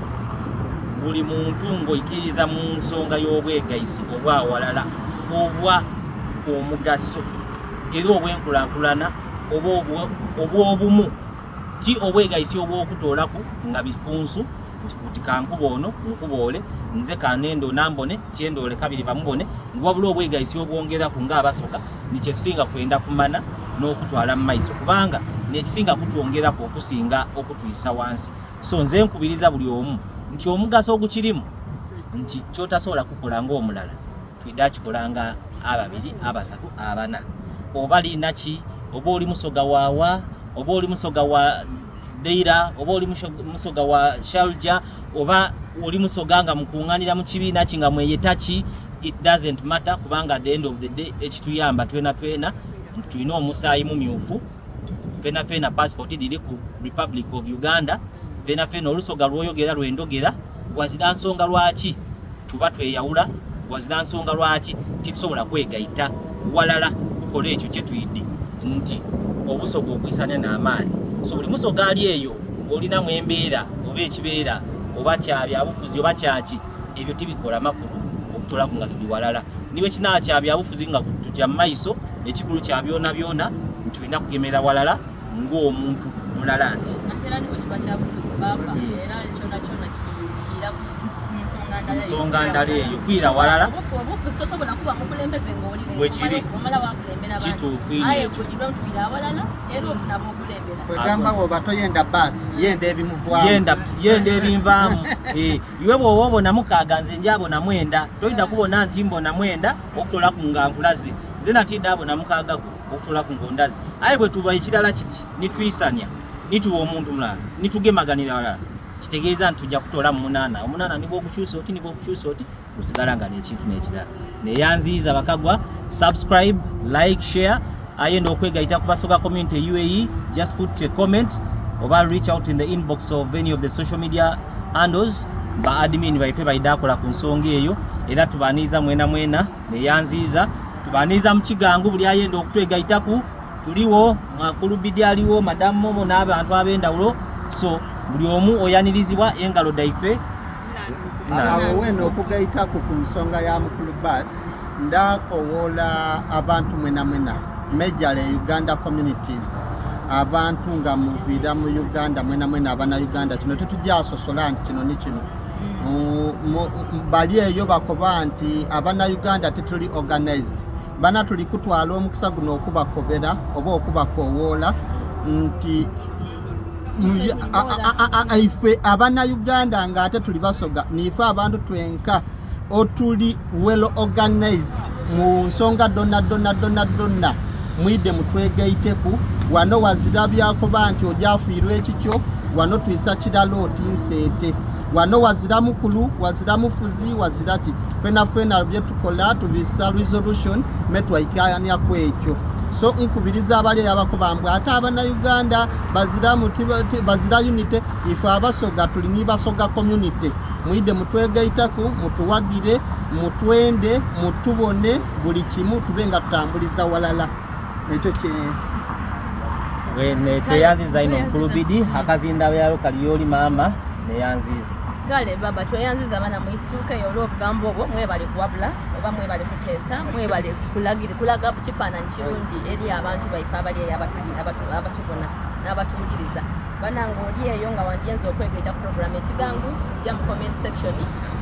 buli muntu ng'oikiriza mu nsonga y'obwegaisi obwawalala obwa omugaso. era obw'enkulankulana oba obw'obumu ti obwegaisi obw'okutoolaku nga bikunsu nti kuti kankuba ono nkuba ole nze kanende onambone kyenda ole kabiri bamubone wabula obwegaisi obwongeraku nga Abasoga ni kyetusinga kwenda kumana n'okutwala mu maiso kubanga nekisinga kutwongeraku okusinga okutwisa wansi. So nze nkubiriza buli omu nti omugaso ogukirimu nti kyotasobola kukola ng'omulala twidha kikola nga ababiri, abasatu, abana oba liina ki, oba oli Musoga waawa, oba oli Musoga wa Deira, oba oli Musoga wa Sharjah, oba oli Musoga nga mukunganira mu kibiina ki nga mweyeta ki, it doesn't matter kubanga at the end of the day ekituyamba twena twena nti tulina omusaayi mumyufu fena fena passport dhiri ku Republic of Uganda fena fena olusoga lwoyogera lwendogera wazira nsonga lwaki tuba tweyawula wazira nsonga lwaki titusobola kwegaita walala kukola ekyo kyetwidi nti obusoga okwisanya n'amaani. So buli musoga ali eyo ng'olinamu embeera oba ekibeera oba kya byabufuzi oba kyaki, ebyo tibikola makulu okutolaku nga tuli walala. Ni bwe kinaba kya byabufuzi nga tuja mu maiso, ekikulu kya byonabyona nti tulina kugemera walala ng'omuntu mulala nti. Ate era ni bwe kiba kya bufuzi baaba, era kyonakyona kiira ku nsonga ndala eyo. Nsonga ndala eyo, kwira walala. Obufuzi tosobola kuba mukulembeze ng'oli Bwe kiri. omala wakulembera abandi. Kituufu inho Aye ekyo. buli lwe ntwire awalala era ofuna b'okulembera. Kwegamba bw'oba toyenda baasi, yenda ebimuvaamu. Yenda, yenda ebinvaamu. Iwe bw'oba obona mukaaga nze njaabona mwenda. Toidha kubona nti mbona mwenda okutoolaku nga nkulaze. Nze na tiidha bona mukaaga gwo okutoolaku ng'ondaze. Aye bwe tuba ekirala kiti ni twisania, ni tuba omuntu mulala, ni tugemaganira ghalala, kitegeeza nti tuja kutoolamu munaana. Omunaana ni bw'ogukyusa oti ni bw'ogukyusa oti, gusigala nga n'ekintu n'ekirala. Neyanziiza bakagwa, subscribe, like, share. Ayenda okwegaita ku Basoga Community UAE, just put a comment oba reach out in the inbox of any of the social media handles. Ba admin baife baida kola ku nsonga eyo, era tubaniriza mwena mwena. Neyanziiza, tubaniriza mu kigangu buli ayenda okutwegaitaku. Tuliwo, Mwakulu Bidi aliwo, Madam Momo n'abantu ab'endawulo. So buli omu oyanirizibwa engalo dhaife. Awo wena okugaitaku ku nsonga ya mukulu Bas, ndakowoola abantu mwena mwena, majorly Uganda communities, abantu nga muviira mu Uganda mwena mwena abana Uganda, kino tetujjasosola nti kino ni kino. Bali eyo bakoba nti abana Uganda tetuli organized. Bana tuli kutwala omukisa guno okubakobera oba okubakowoola nti ife abana Uganda nga ate tuli basoga, niife abantu twenka otuli well organized mu nsonga donna donna donna donna. Mwide mutwegaiteku wano, wazira byakoba nti ojafiirwa ekikyo wano twisa kirala oti nseete wano wazira mukulu, wazira mufuzi, wazira ki, fena fena byetukola tubisa resolution metwaikanya ku ekyo. So nkubiriza abali abakoba mbu ate abana Uganda bazira muti, bazira unity, ife abasoga tuli ni basoga community. Mwide mutwegaitaku, mutuwagire, mutwende, mutubone buli kimu tube nga tutambuliza walala. Ekyo kye Tweyanziza ino mukulu Bidi akazinda byalo kaliyoli maama neyanziza. Kale baba tweyanziza bana mwisuuke eyo olw'obugambo obwo, mwebale kuwabula oba mwebale kuteesa, mwebale kulaga kifaananyi kirungi eri abantu baife abali eyo abatubona n'abatuwuliriza. Banange oli eyo nga wandyenze okwegaita ku program ekigangu, jja mu comment section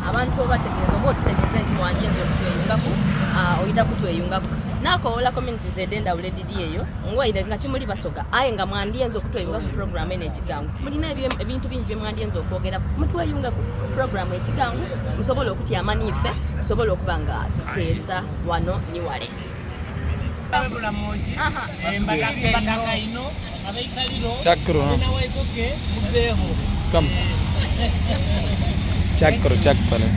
abantu obategeeza oba otutegeeze nti wandyenze okutweyungaku, oyita kutweyungaku. Naakowoola communities ed'endawulo ediri eyo ngwaire nga timuli basoga, aye nga mwandyenze okutweyunga ku program eno ekigangu. Mulina ebintu bingi bye mwandyenze okwogeraku, mutweyunga ku program ekigangu, musobole okutyama n'ife, musobole okuba nga tuteesa wano ni wale. Check करो, चेक पहले।